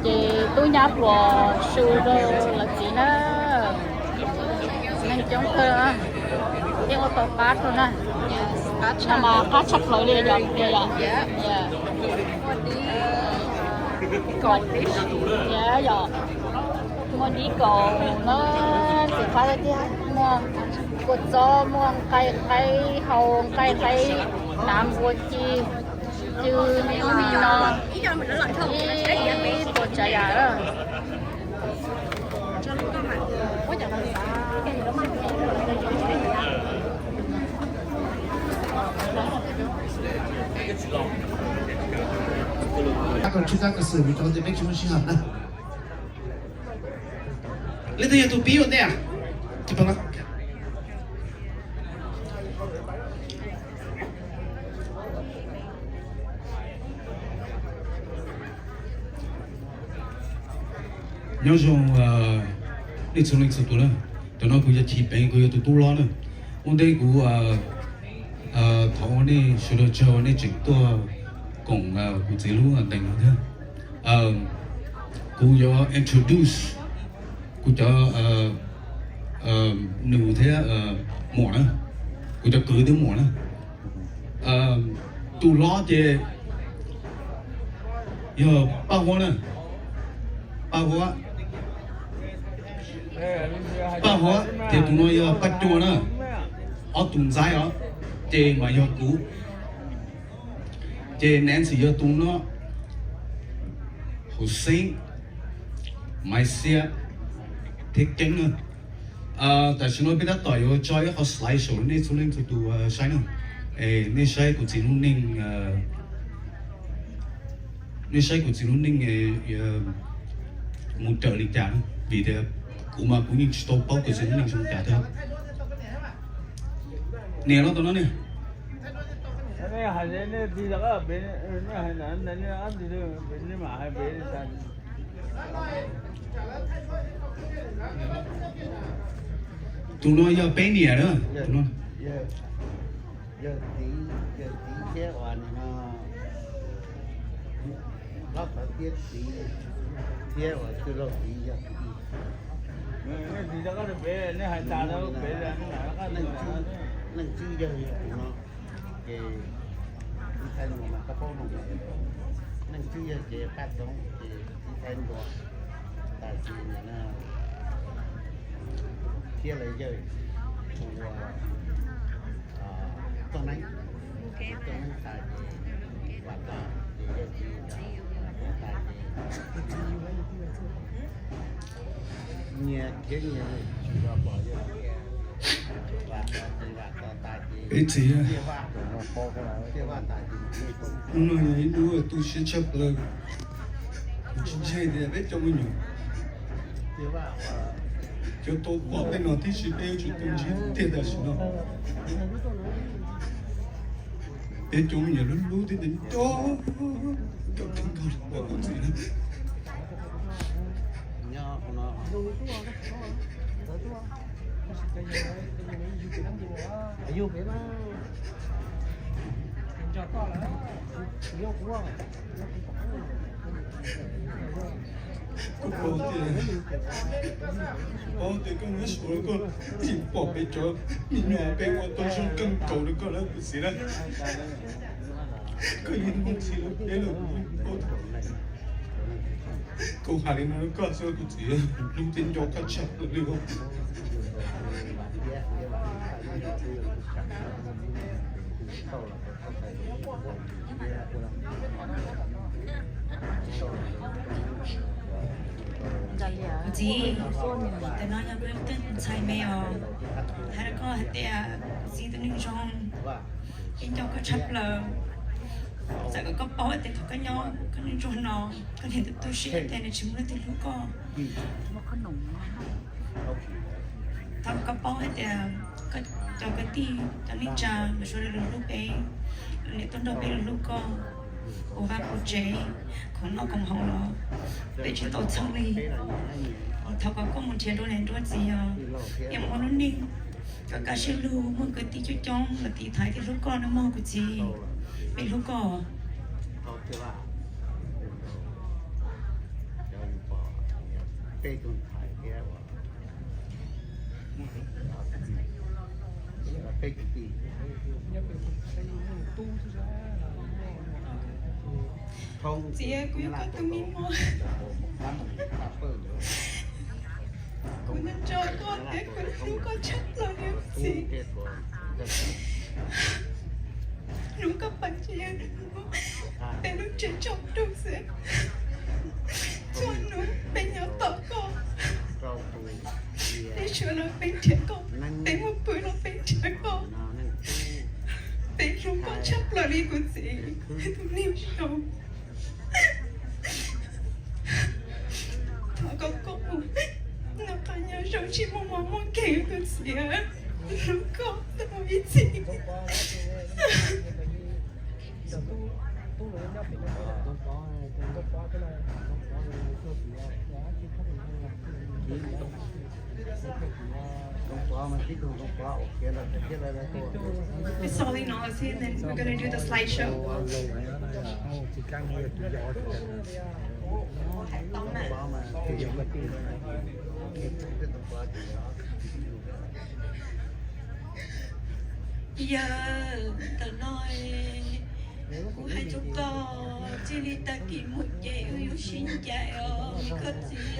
Ces tub nyab pluas su rau lawv txiv na, neeg coob kawg, yeej ua tau qab rau na. Qab tshaj, mas qab tshaj plaws li yom, yom. Kom, yom, muaj dib kaus na, ntxim qab tiag tiag, muaj kua txob, muaj nqaij qaib hau, nqaij qaib hnav npua ci, cw, me ub me no, ib puas tsav yam. Leej twg yog tus pib ua ntej? Nyob zoo nej txhua leej txhua tus na. Tam no kuv yog Chiv Peev, kuv yog tus tub hlob na. Ua ntej kuv thov ua nej sawv daws tsaug uas nej tseem tuaj koom kuv txiv lub ntees no thiab. Kuv yuav introduce kuv cov nus thiab muam na, kuv cov kwv thiab muam na. Tus hlob ces yog Paj Huab na, Paj Huab, Paj Huab, ces tus no yog Paj Cua na, ob tug ntxaib os, ces mas yog kuv, ces Nancy yog tus no, Hauv Xeeb, Maiv Xiab thiab Keeb na. Tam sim no peb tab tom yuav tso ib qho slide show rau nej txhua leej txhua tus saib na. Nej saib kuv txiv lub neej, nej saib kuv txiv lub neej mus raws li cas na, vim tias kuv mas kuv yeej tsis tau paub kuv txiv lub neej zoo li cas thiab. Niam los tom no niam. Tus no yog peb niam na. Yog txiv, yog txiv thiab uas no, hlob xov thiab txiv thiab uas tij laug txiv yog kwv tij. Leej Tswb yog tus no, ces txiv Thaib Ntuas mas koj paub no, Leej Tswb yog ces Paj Txoov ces txiv Thaib Ntuas, tas ces thiab lawv yawg hu ua Txooj Neeb, Txooj Neeb tas ces Vam Tos ces yog txiv tas ces nyias khiav nyias tsis los pom yawg. Vam Tos ces Vam Tos tas ces peb txiv, Vam tas ces hnub no yog ib hnub tu siab tshaj plaws. Kuv tsis ntseeg tias peb cov me nyuam yuav tau pom tej no tib si, peb yuav tsum tu ntsib tiag tam sim no. Peb cov me nyuam lub lub thiab nco nco kawg nkaus li kuv txiv na. Koj paub tias, paub tias koj nyob saud koj tsis pom peb cov me nyuam, peb ua tau zoo kawg nkaus rau koj lawm kuv txiv na. Koj yeej muaj txim rau peb lawm kuv yeej paub. Kuv hais li no rau koj xwb kuv txiv, hlub thiab nco koj tshaj plaws li. Kuv txiv, tam no yog kuv tus ntxhais me os, hais rau koj hais tias kuv txiv tus neeg zoo, yeej nco koj tshaj plaws. Txawm kom koj paub tias thaum koj nyob koj neej ntsuag no, koj niam tus tu siab tias nws tsis muaj leej twg hlub koj. Thaum koj paub hais tias koj cov kwv tij cov neej tsa mas sawv daws los hlub peb, niam tuaj nrog peb los hlub koj, ua vaj ua tsev, khoom noj khoom haus los peb tsis tau txheeb li. Thov kom koj mus nrhiav dua niam dua txiv os, es mus ua lub neej kom kaj siab lug, muaj kwv tij coob coob los tiv thaiv thiab hlub koj nawb mog kuv txiv. Peb hlub koj. peb tus ntxhais thiab uas peb tus tij. Txiv, kuv yog koj tus me muam. Kuv nco koj thiab kuv hlub koj tshaj plaws li txiv. Hnub koj pais ces peb lub tsev tsaus ntuj xwb. Txhua hnub peb nyob tos koj, peb sawv los peb nrhiav koj, peb mus pw los peb nrhiav koj. Peb hlub koj tshaj plaws li kuv txiv, tus niag zoo. Thov koj, koj mus noj qab nyob zoo tsis muaj mob muaj nkeeg kuv txiv, hlub koj tau ib txhis. It's all in all, see, and then we're gonna do the slideshow. Yawg, ntawm no kuv hais rau koj, txij li tag kis mus ces wb yuav sib ncaim os koj txiv.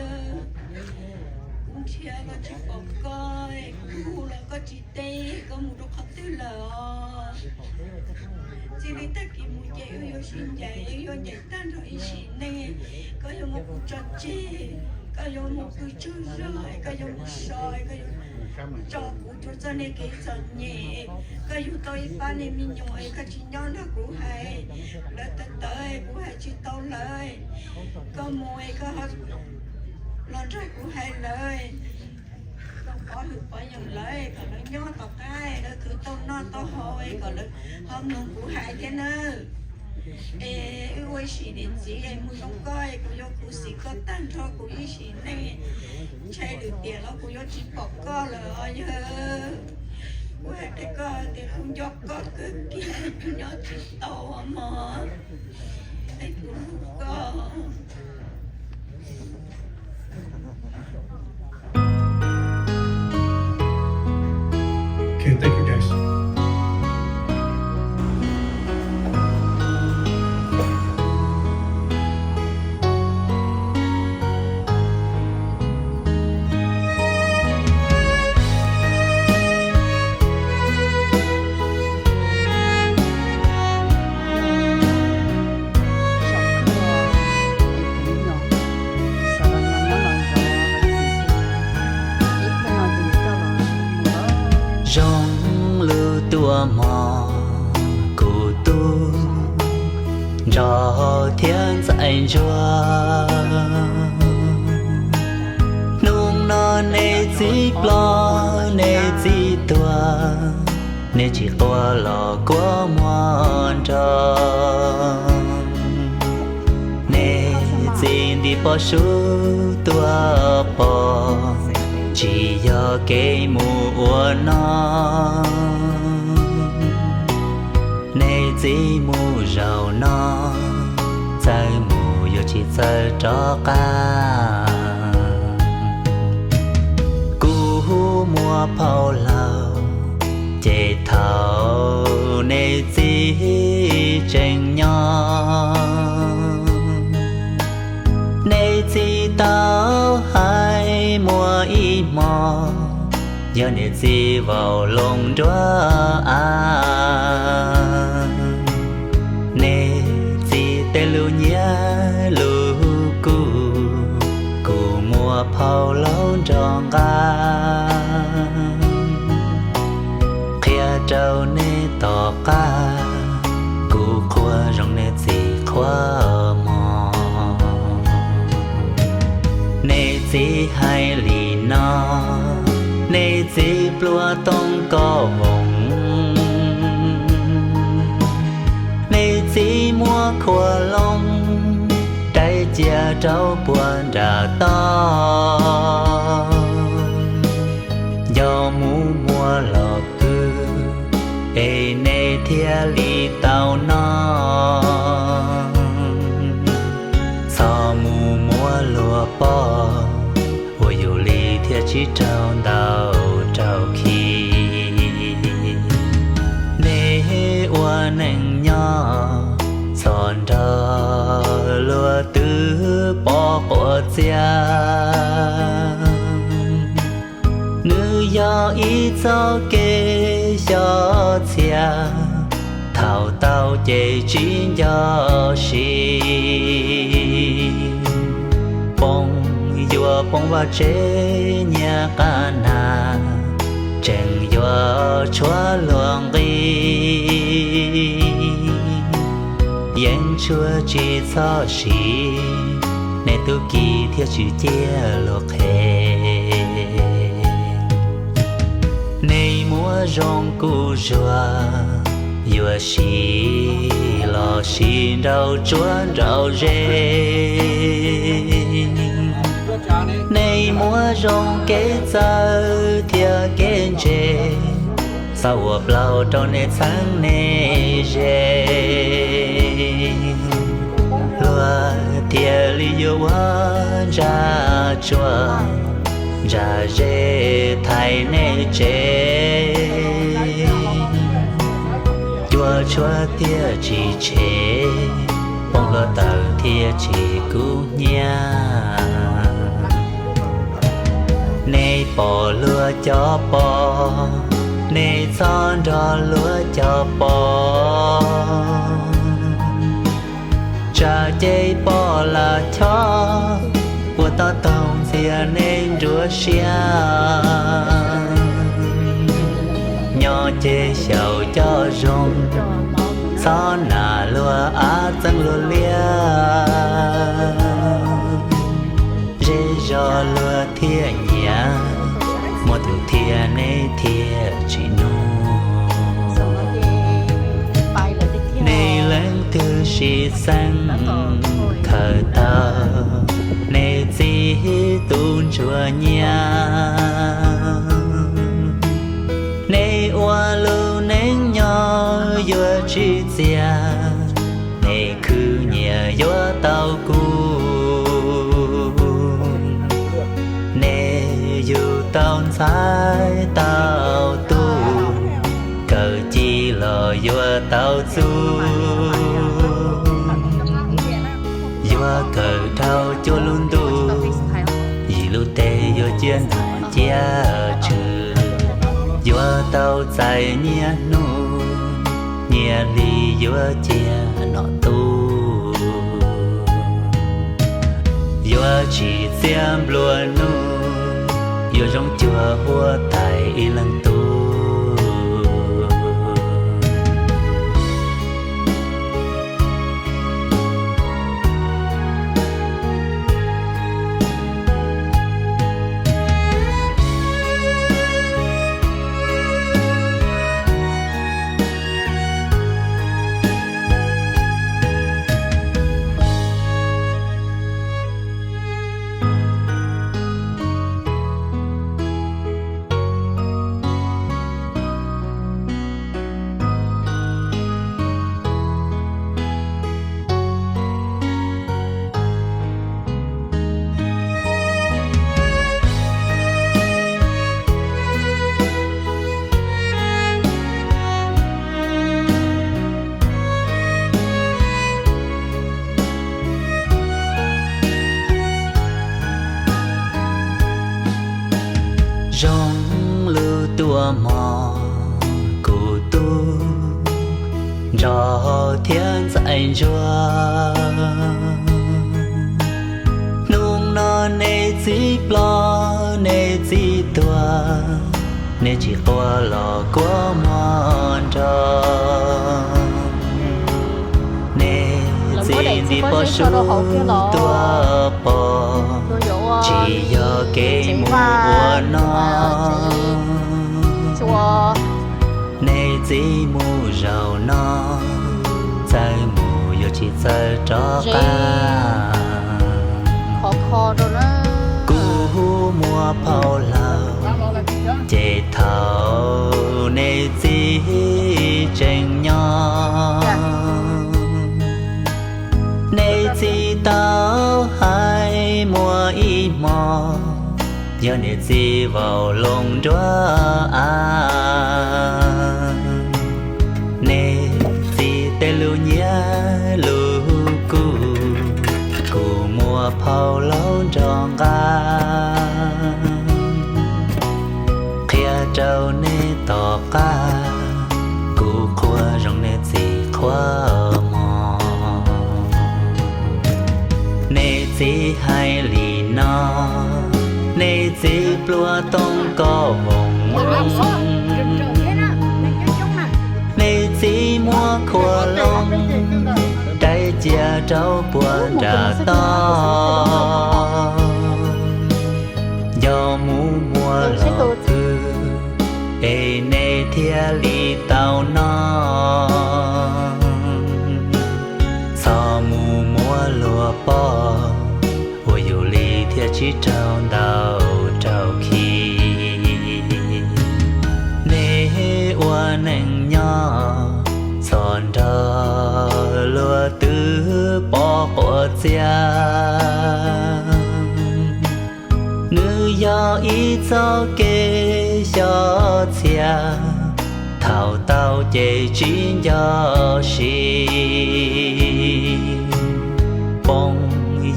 Kuv nrhiav los tsis pom koj, kuv hu los koj tsis teb, koj mus rau qhov twg lawm os? Txij li tag kis mus ces wb yuav sib ncaim, wb yuav ncaim tag nrho ib sim neej. Koj yuav muab kuv tso tseg, koj yuav mus pw tsaug zog, koj yuav mus so, koj yuav tso kuv rau txoj niag kev txom nyem. Koj yug tau ib pab niag me nyuam es koj tsis nyob nrog kuv hais, lawv tawv tawv kuv hais tsis tau lawv. Koj mus es koj los nrog kuv hais lawv, koj pov hwm pov yawm lawv kom lawv nyob tom qab lawv khwv tau noj tau haus es kom lawv ho mloog kuv hais thiab nawb. Es wb ua ib sim niam txiv es mus zoo koj es kuv yuav khuv xim koj tag nrho kuv ib sim neej. Ntshai lwm tiam los kuv yuav tsis pom koj lawm os yawg. Kuv hais rau koj tias kuv nco koj kawg kiag, kuv nyob tsis tau mog. Es kuv hlub koj. Okay, thank you, guys. Zoo lub tuaj mog kuv tub, nrog thiab ntxhais ntsuag. Hnub no nej txiv ploj nej txiv tuag, nej tsis quaj los kuv muab nrog. Nej txiv nti pob sub tuaj pom, tsis yog kev mus ua no. Nej txiv mus zaum no, txawm mus yuav tsis txawj rov qab. Kuv muaj phau laus, ces thaum nej txiv tseem nyob, nej txiv tau hais muaj ib hmo, yog niam txiv vau loo nruab av. Nej txiv tej lus nyiaj lus kub, kuv muaj phau laus nrog nqa. Qhia rau nej tom qab, kuv qhuas zoo nej txiv qhuas mog. Nej txiv hais li no, nej txiv pluag tooj koj voos, nej txiv muab khuam loo, daim cia rau puag nram toj. Yog mus muaj los kwv, es nej thiaj li tau noj. Txhob mus muab luag pom, txias. Nws yog ib txoj kev xyov txhia, thaum tau ces tsis nco sis. Poob yuav poob vaj tsev nyias qab nag, tseem yuav tshuav luag nqi. Yeej tshuav tsis txhob siv, nej tub ki thiaj tsis ciaj luag qhev. Nej muab zoo kuv zuag, yuav siv los siv nraum tsuab nraum zes. Nej muab zoo kev txawj thiab kev ntse, txhob ua plaub rau nej txheeb nej ze. Luag thiaj li yuav ua ntsa tsuag, ntsa zes thaiv nej tsev. Cua tshuab thiaj tsis tshev, poob luag taws thiaj tsis kub hnyiab. Nej pom luag cov pos, nej txhob nrog luag cov pos. Tsam ces pom lam chob, ua tau taug ntxias nej nruab siab. Nyob ces xyaum coj zoo, txhob nam luag av txeeb luag liab. Zej zos luag thiaj nyiam, muaj tus thiab nej thiaj tsis nug. Nej leej twg siv xeeb khaws tau, nej txib tus ntsuag nyiam. Nej ua lub neej nyob yuav tsis txias, nej khwv nyias yuav tau kub. Nej yug tau ntxhais tau tub, kawm ci los yuav tau txuj. Yuav kawm dhau cuaj lub ntuj, yim lub teb yuav ciaj ntuj ciaj tswv. Yuav tau txais nyiaj hnub, nyiaj hli yuav ciaj nom tub. Yuav tsim txiaj nplua nuj, yuav zoo cuag huab tais ib leej tub. Zoo lub tuaj mog kuv tub, nrog thiab ntxhais ntsuag. Hnub no nej txiv ploj nej txiv tuag, nej tsis quaj los kuab mog nrog. Nej txiv nti pob sub tuaj pom, tsis yog kev mus ua no. Nej txiv mus zaum no, txawj mus yuav tsis txawj rov qab. Kuv muaj phau laus, ces thaum nej txiv tseem nyob, nej txiv tau hais muaj ib hmo, yog nej txiv vau loo nruab av. Nej txiv tej lus nyiam lus kub, kuv muab Phau laub nrog nqa qhia rau nej tom qab, kuv qhuas zoo nej txiv qhuas mog. Nej txiv hais li no, nej txiv pluag tooj koj voos, nej txiv muab khua loo dai cia rau puag nram toj. Nco mus muab los kwv, es nej thiaj li tau noj. Txhob mus muab luag pov, ua yus li thiaj tsis raug ntaus raug khi. Nej ua neej nyob txhob nrog luag twv pov quav txiaj. Nws yog ib txoj kev xyov txhia, thaum tau ces tsis nco si. Poob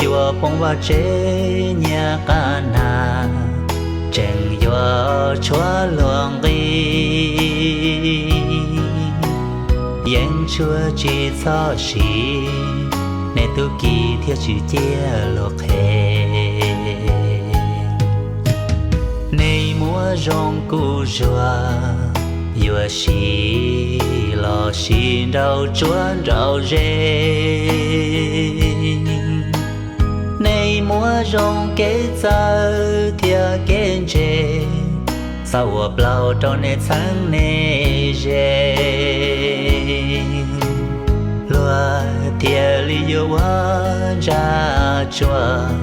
yuav poob vaj tsev nyias qab nag, tseem yuav tshuav luag nqi. Yeej tshuav tsis txhob siv, nej tub ki thiaj tsis ciaj luag qhev. Nej muab zoo kuj zuag, yuav siv los siv nraum tsuab nraum ze. Nej muab zoo kev txawj thiab kev ntse, txhob ua plaub rau nej txheeb nej ze. Luag thiaj li yuav ua ntsa tsuag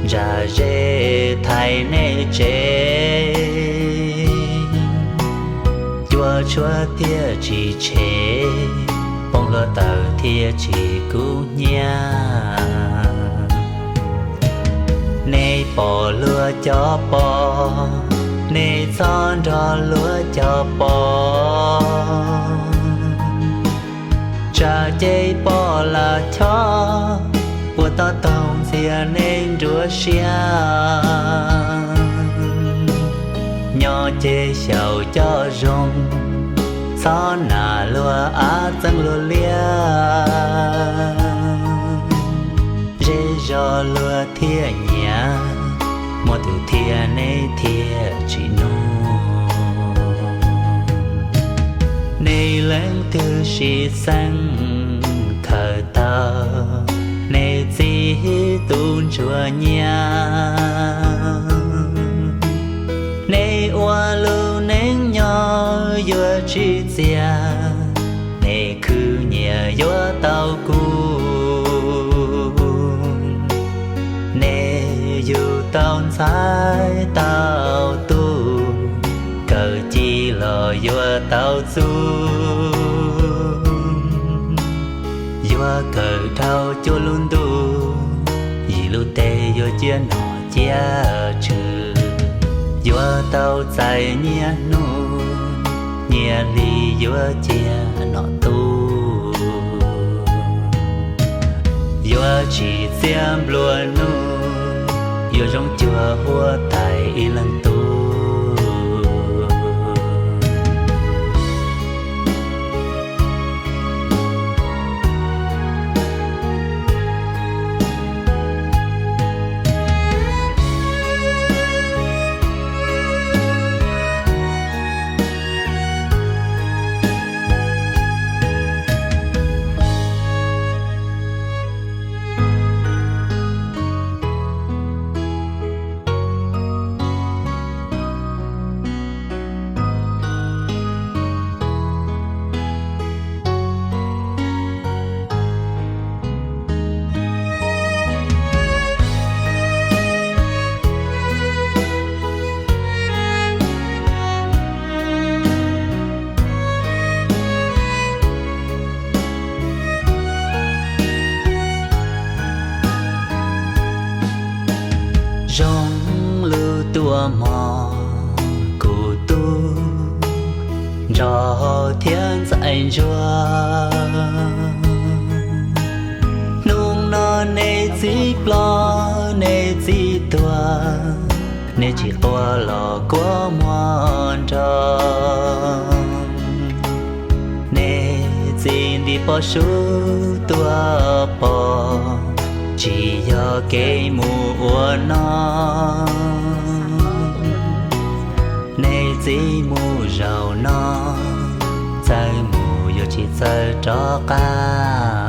ntsa ze thaiv nej tsev. Cua tshuab thiaj tsis tshev, poob luag taws thiaj tsis kub hnyiab. Nej pom luag cov pov, nej txhob nrog luag cov pov. Tsam ces poj lam chob, ua toj toog ntxias nej nruab siab. Nyob ces xyaum coj zoo, txhob nam luag av txeeb luag liab. Zej zos luag thiaj nyiam, muaj tus thiaj nej thiaj tsis nug. Nej leej twg siv xeeb khaws tau nej txiv tus ntsuag nyiaj. Nej ua lub neej nyob yuav tsis txias, nej khwv nyias yuav tau kub. Nej yug tau ntxhais tau tub, kawm ci los yuav tau txuj. Yuav kawm dhau cuaj lub ntuj, yim lub teb yuav ciaj nom ciaj tswv. Yuav tau txais nyiaj hnub, nyiaj hli yuav ciaj nom tub. Yuav tsis txiaj nplua nuj, yuav zoo cuag huab tais ib leej tub. Zoo lub tuaj mog kuv tub, nrog thiab ntxhais ntsuag. Hnub no nej txiv ploj yuag, nej tsis quaj los kuab muag nrog. Nej txiv nti pob sub tuaj pom, tsis yog kev mus ua no. Nej txiv mus zaum no, txawm mus yuav tsis txawj rov qab.